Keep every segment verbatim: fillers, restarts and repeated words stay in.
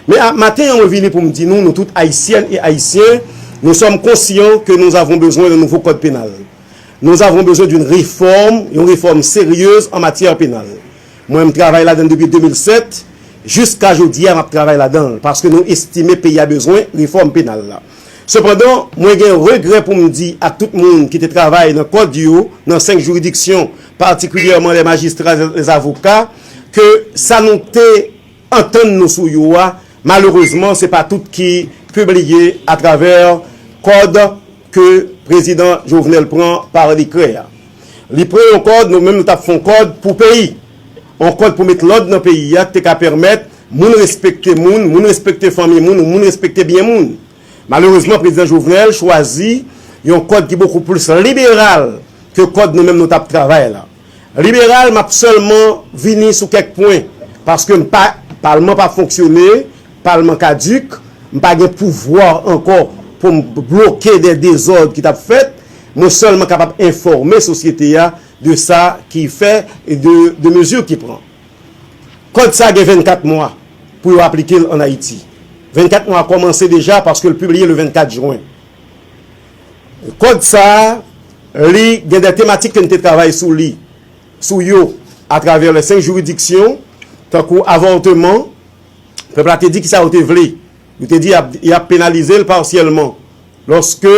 Men a, maten an, mwen vini pou m di nou, nou tout Ayisyèn e Ayisyen, nous sommes conscients que nous avons besoin d'un nouveau code pénal. Nous avons besoin d'une réforme, yon réforme sérieuse en matière pénale. Mwen, m travay ladan l depi de mil sèt, jiska jodi a, m ap travay ladan l, paske nou estime peyi a bezwen refòm penal la. Sepandan, mwen gen regrè pou m di ak tout moun ki te travay nan kòd yo, nan senk jiridiksyon, patikilyèman les magistrats, les avocats, ke sa nou te antann nou sou yo a, malerezman, se pa tout ki pibliye atravè kòd ke prezidan Jovenel pran pa dekrè a. Li pran yon kòd, nou menm nou t ap fè yon kòd pou peyi. Yon kòd pou met lòd nan peyi a, ki te ka pèmèt moun respekte moun, moun respekte fanmi moun, moun respekte byen moun. Malerezman, prezidan Jovenel chwazi yon kòd ki bokou plis liberal ke kòd nou menm nou t ap travay la. Liberal, m ap sèlman vini sou kèk pwen, paske m pa, palman pa fonksyone, palman kadik, m pa gen pouvwa ankò pou m bloke de dezòd ki t ap fèt. Mwen sèlman kapab enfòme sosyete a de sa ki fè e de, de mezi ki pran. Kòd sa gen vennkat mwa pou yo aplike l ann Ayiti. Vennkat mwa kòmanse deja paske l pibliye le vennkat jen. Kòd sa a, li gen de tematik ke n te travay sou li, sou yo, atravè les senk jiridiksyon, tankou avòteman. Pèp la te di kisa yo te vle. Yo te di y ap, y ap penalize l pasyèlman. Lòske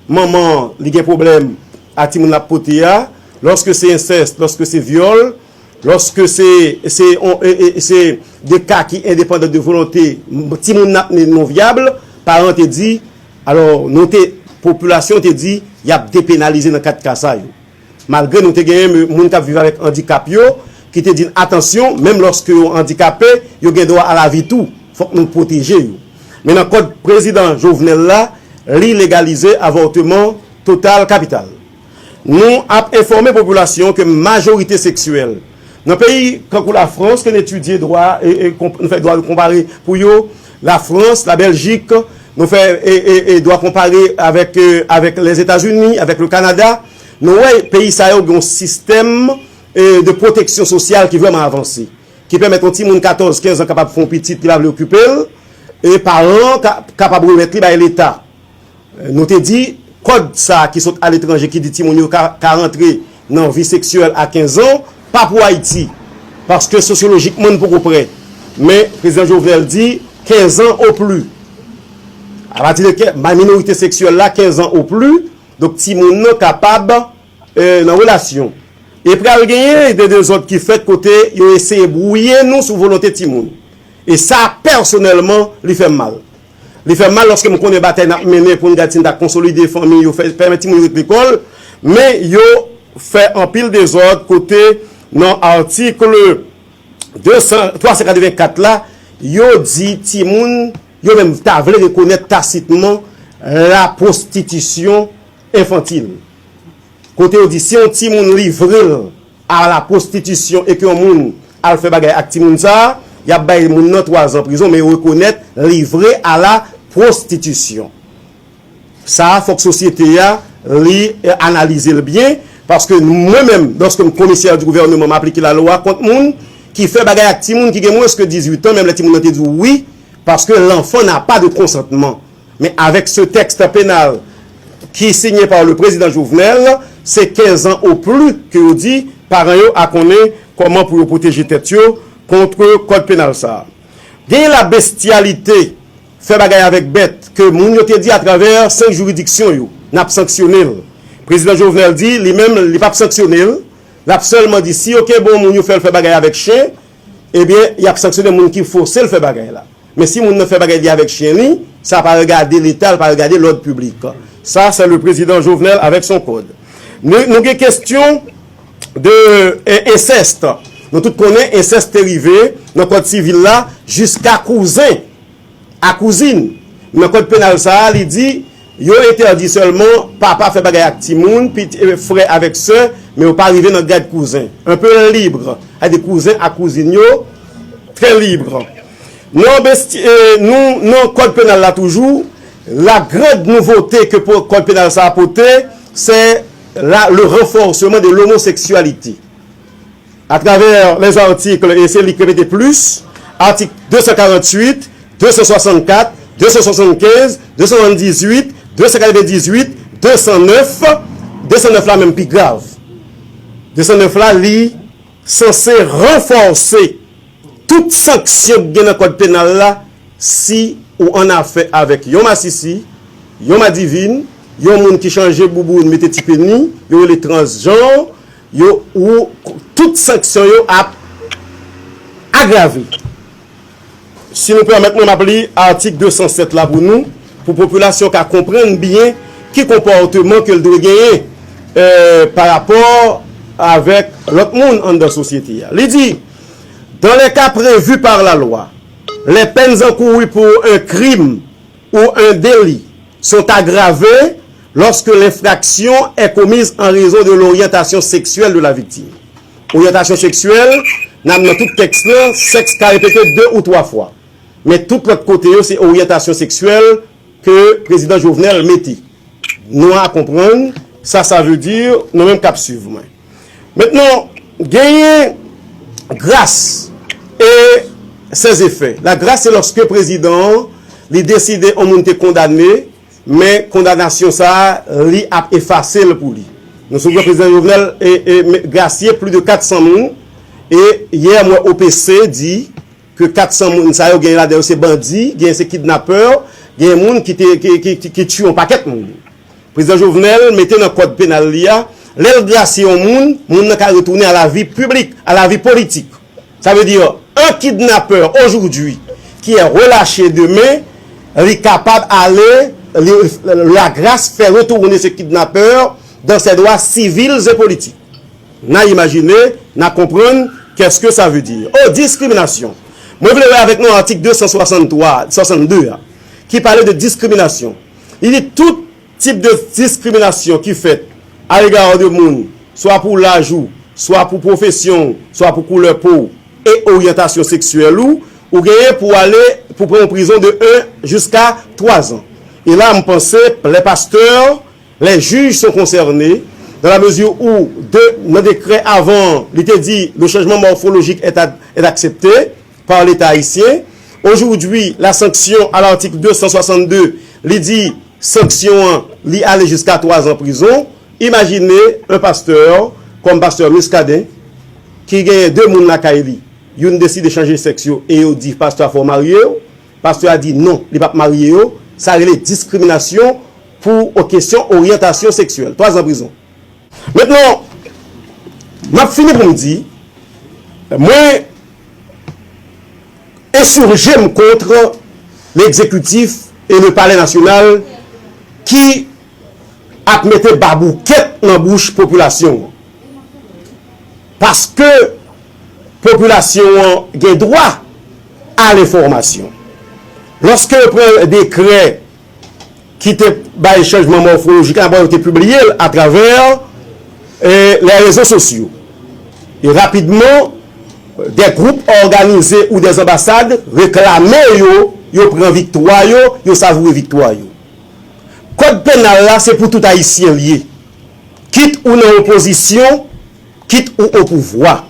manman an, li gen pwoblèm ak timoun l ap pote a, lòske se ensès, lòske se vyòl, lòske se, se, on, e, e, se de ka ki endepandan de volonte, m, timoun n ap mennen non vyab, paran te di, alò, nou te, popilasyon te di, y ap depenalize nan kat ka sa yo. Malgre nou te genyen moun k ap viv avèk andikap yo, ki te di n, atansyon, menm lòske yo andikape, yo gen dwa a lavi tou, fòk nou pwoteje yo. Men nan kòd prezidan Jovenel la, li legalize avòteman total kapital. Nou ap enfòme popilasyon ke majorite seksyèl nan peyi kankou Lafrans, ke n etidye dwa, e, e, konp-, nou fè dwa konpare pou yo, Lafrans, Labèljik, nou fè, e, e, e, dwa konpare avèk, e, avèk Lèzetazini, avèk le Kanada, nou wè peyi sa yo gen yon sistèm, e, de pwoteksyon sosyal ki vrèman avanse, ki pèmèt yon timoun katòz, kenz an kapab fè yon pitit, li pa vle okipe l, e paran an ka, kapab remèt li bay Leta. Nou te di, kòd sa a ki sot aletranje ki di timoun yo ka, ka rantre nan vi seksyèl a kenz an, pa pou Ayiti. Paske sosyolojikman, n poko prè. Men, prezidan Jovenel di, kenz an o pli. Apati de ke, minorite seksyèl la, kenz an o pli, donk timoun nan kapab, e, nan relasyon. E pral genyen de dezòd ki fèt kote yo eseye bwouye nou sou volonte timoun. E sa, pèsonèlman, li fè m mal. Li fè m mal lòske m konnen batay n ap mennen pou n gad si n ta konsolide fanmi yo, fè, pèmèt timoun yo ret lekòl, men yo fè anpil dezòd kote nan atik de san, twa san katrevenkat la, yo di timoun, yo menm ta vle rekonèt tasitman la pwostitisyon enfantil. Kote yo di, si yon timoun livre l a la pwostitisyon e ke yon moun al fè bagay ak timoun sa a, y ap bay moun nan twa zan prizon, men yo rekonèt livre a la pwostitisyon. Sa a, fòk sosyete a, li, e, analize l byen, paske mwen menm, lòske m komisè di gouvènman, m aplike lalwa kont moun ki fè bagay ak timoun ki gen mwens ke dizuit an, menm lè timoun nan te di w wi, paske l'enfant n'a pas de consentement. Men avèk se tèks penal ki sinye pa le prezidan Jovenel, se kenz an o pli ke yo di paran yo a konnen kòman pou yo pwoteje tèt yo kont kòd penal sa a. Gen la bestyalite, fè bagay avèk bèt, ke moun yo te di atravè senk jiridiksyon yo, n ap sanksyone l. Prezidan Jovenel di, li menm, li p ap sanksyone l, l ap sèlman di, si yo kenbe yon moun yo fè l fè bagay avèk chen, ebyen, y ap sanksyone moun ki fòse l fè bagay la. Men si moun nan fè bagay li avèk chen li, sa pa regade Leta, l pa regade lòd piblik. Sa, se le prezidan Jovenel avèk son kòd. Nou, nou gen kesyon de, e, ensèst. Nou tout konnen ensèst te rive nan kòd sivil la jiska kouzen a kouzin. Nan kòd penal sa a, li di, yo entèdi sèlman papa fè bagay ak timoun, pit-, e, frè avèk sè, men yo pa rive nan gad kouzen. Un peu libre. Sa di kouzen ak kouzin yo, trè libre. Nan besti-, e, nou, nan kòd penal la toujou, la grande nouveauté ke po-, kòd penal sa a pote, se la, le renforcement de l'homosexualité. Atravè les articles, e se li k repete plis, atik de san karanntuit, de san swasannkat, de san swasannkenz, de san swasanndizuit, de san katrevendizuit, de san nèf. De san nèf la menm pi grav. De san nèf la, li sanse ranfòse tout sanksyon ki gen nan kòd penal la. Si ou annafè avèk yon masisi, yon madivin, yon moun ki chanje bouboun, mete ti peni, yo rele transjan, yo, ou, tout sanksyon yo ap agrave. Si nou pèmèt mwen, m ap li atik de san sèt la pou nou, pou popilasyon ka konprann byen ki konpòteman ke l dwe genyen, eh, pa rapò avèk lòt moun anndan sosyete a. Li di, dans les cas prévus par la loi, les peines encourues pour un crime ou un délit sont aggravées lorsque l'infraction est commise en raison de l'orientation sexuelle de la victime. Oryantasyon seksyèl, n ap nan tout tèks lan, sèks ka repete de ou twa fwa. Men tout lòt kote yo, se oryantasyon seksyèl ke prezidan Jovenel mete. Nou a konprann sa sa vle di, nou menm k ap swiv mwen. Mentnan, genyen gras e ses effets. La grâce, se lòske prezidan an, li deside yon moun te kondane, men kondanasyon sa a, li ap efase l pou li. Nou sonje prezidan Jovenel e, e, me- grasye plis de kat san moun, e yè m wè O P C di ke kat san moun sa yo, genyen ladan yo se bandi, genyen se kidnapè, genyen moun ki te, ki, ki, ki, ki tiye yon pakèt moun. Prezidan Jovenel mete nan kòd penal li a, lè l grasye yon moun, moun nan ka retounen a la vi piblik, a la vi politik. Sa vle di, un kidnappeur aujourd'hui qui est relâché demain, li kapab ale, li, la grâce fait retourner ce kidnappeur dans ses droits civils et politiques. N a imajine, n a konprann, qu'est-ce que ça veut dire? Oh, diskriminasyon. Mwen vle wè avèk nou atik de san swasanntwa, swasannde a, ki pale de diskriminasyon. Li di tout tip de diskriminasyon ki fèt à l'égard de moun, swa pou laj ou, swa pou pwofesyon w, swa pou koulè po w e oryantasyon seksyèl ou, ou genyen pou ale, pou pran yon prizon de un jiska twa zan. E la, m panse, les pasteurs, les juges sont concernés, dans la mesure où, de, nan dekrè avan, li te di, le changement morphologique est, a- est accepté par l'État haïtien. Aujourd'hui, la sanction à l'article deux cent soixante-deux, li di, sanksyon an, li ale jiska twa zan prizon. Imajine yon pastè, kòm pastè Muscadin, ki genyen de moun lakay li, youn deside chanje sèks yo e yo di pastè a fò w marye yo, pastè a di non, li p ap marye yo, sa rele diskriminasyon pou o- kesyon oryantasyon seksyèl. Twa zan prizon. Mentnan, m ap fini pou m di, mwen ensije m kont legzekitif e le palè nasyonal ki ap mete baboukèt nan bouch popilasyon an. Paske popilasyon an gen dwa a lenfòmasyon. Lòske yo pran dekrè ki te bay chanjman mòfolojik la, yo te pibliye l atravè, eh, les réseaux sociaux. E rapidman, des groupes organisés ou des ambassades reklame yo, yo pran viktwa yo, yo savoure viktwa yo. Kòd penal la, se pou tout Ayisyen l ye. Kit ou nan opozisyon, kit ou o pouvwa,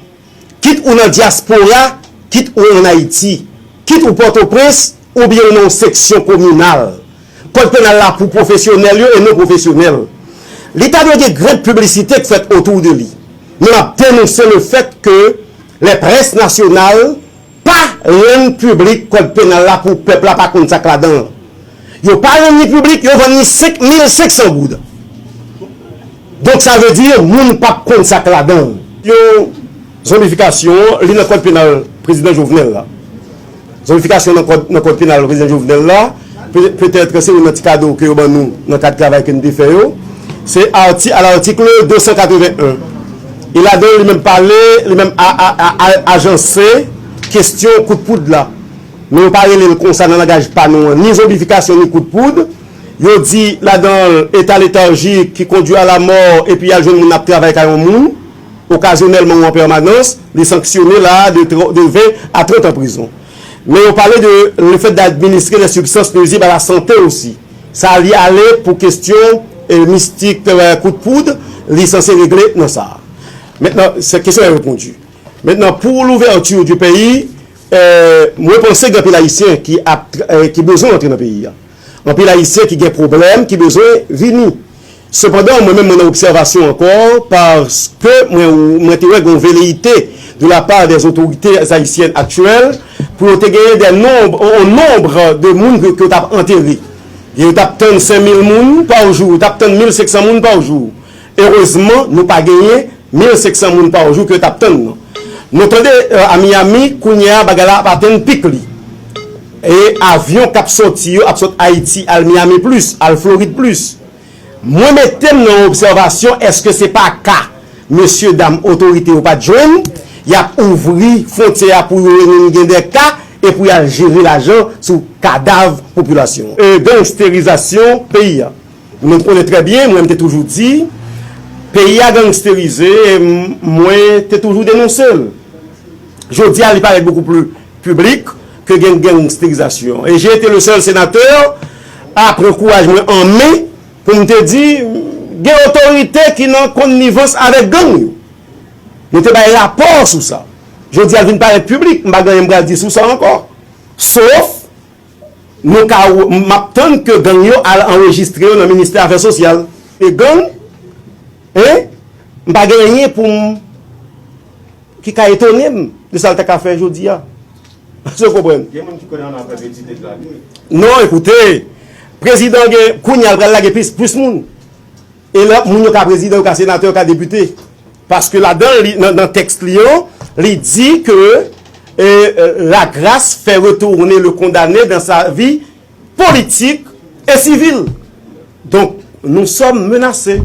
kit ou nan dyaspora, kit ou ann Ayiti, kit ou Pòtoprens, oubyen ou nan yon seksyon kominal. Kòd penal la pou pwofesyonèl yo e non pwofesyonèl. Li ta dwe gen grande piblisite k fèt otou de li. Men m ap denonse le fèt ke les presses nationales pa rann piblik kòd penal la pou pèp la pa konn sa k ladan l. Yo pa rann li piblik, yo vann li senk mil senk san goud. Donk, sa vle di, moun p ap konn sa k ladan l. Yo, zonbifikasyon an, li nan kòd penal prezidan Jovenel la. Zonbifikasyon nan kòd, nan kòd penal prezidan Jovenel la, pe- petèt se youn nan ti kado ke yo ban nou nan kad travay ke n te fè yo. Se arti, à l'article deux cent quatre-vingt-un. E ladan, li menm pale, li menm a- a- a- a- ajanse kesyon kout poud la. Men yo pa rele l konsa nan langaj pa nou an, ni zonbifikasyon, ni kout poud. Yo di ladan l, état léthargique qui conduit à la mort, epi y al jwenn moun ap travay kay yon moun, okazyonèlman ou an pèmanans, li sanksyone la a de tr- de ven a trant an prizon. Men yo pale de le fait d'administrer des substances nuisibles à la santé aussi. Sa li ale pou kesyon, eh, mistik, eh, kout poud, li sanse regle nan sa a. Mentnan, se kesyon an reponn. Mentnan, pour l'ouverture du pays, Euh, mwen panse gen anpil Ayisyen ki ap, euh, ki bezwen antre nan peyi a. Anpil Ayisyen ki gen pwoblèm, ki bezwen vini. Sepandan, mwen menm, mwen nan obsèvasyon ankò, paske mwen, mwen te wè gen yon veleyite de la part des autorités haïtiennes actuelles pou yo te genyen de nombre, un nombre de moun ke, ke yo t ap antere. Yo t ap tann senk mil moun pa jou, yo t ap tann mil senk san moun pa jou. Erezman, nou pa genyen mil senk san moun pa jou ke yo t ap tann nan. Nou tande, euh, a Miami, kounye a, bagay la ap atenn pik li. E avyon k ap sòti yo ap sot Ayiti al Miami plis, al Florid plis. Mwen mete m nan obsèvasyon, èske se pa ka mesye dam otorite yo pa t jwenn, y ap ouvri fwontyè a pou yo vin gen de ka e pou y al jere lajan sou kadav popilasyon. E gangsterizasyon peyi a. Nou konnen trè byen, mwen m te toujou di, peyi a gangsterize, e m- mwen te toujou denonse l. Jodi a, li parèt beaucoup plus public ke gen gangsterizasyon. E j'ai été le seul sénateur a pran kouraj mwen an men pou m te di, gen otorite ki nan konnivans avèk gang yo. Nou te bay rapò sou sa. Jodi a, l vin parèt piblik, m pa gen anyen m pral di sou sa ankò. Sof, nou ka, m ap tann ke gang yo al anrejistre yo nan ministè afè sosyal. E gang, hein? M pa gen anyen pou m, ki ka etone m de sa l ta ka fè jodi a. Èske w konprann? Gen moun ki konnen ann apre peti te tradi. Non, ekoute, prezidan gen, kounye a l pral lage plis, plis moun. E lè moun yo ka prezidan, yo ka senatè, yo ka depite. Paske ladan, li, nan, nan tèks li yo, li di ke, e, e, la grâce fait retourner le condamné dans sa vie politique et civile. Donk, nous sommes menacés.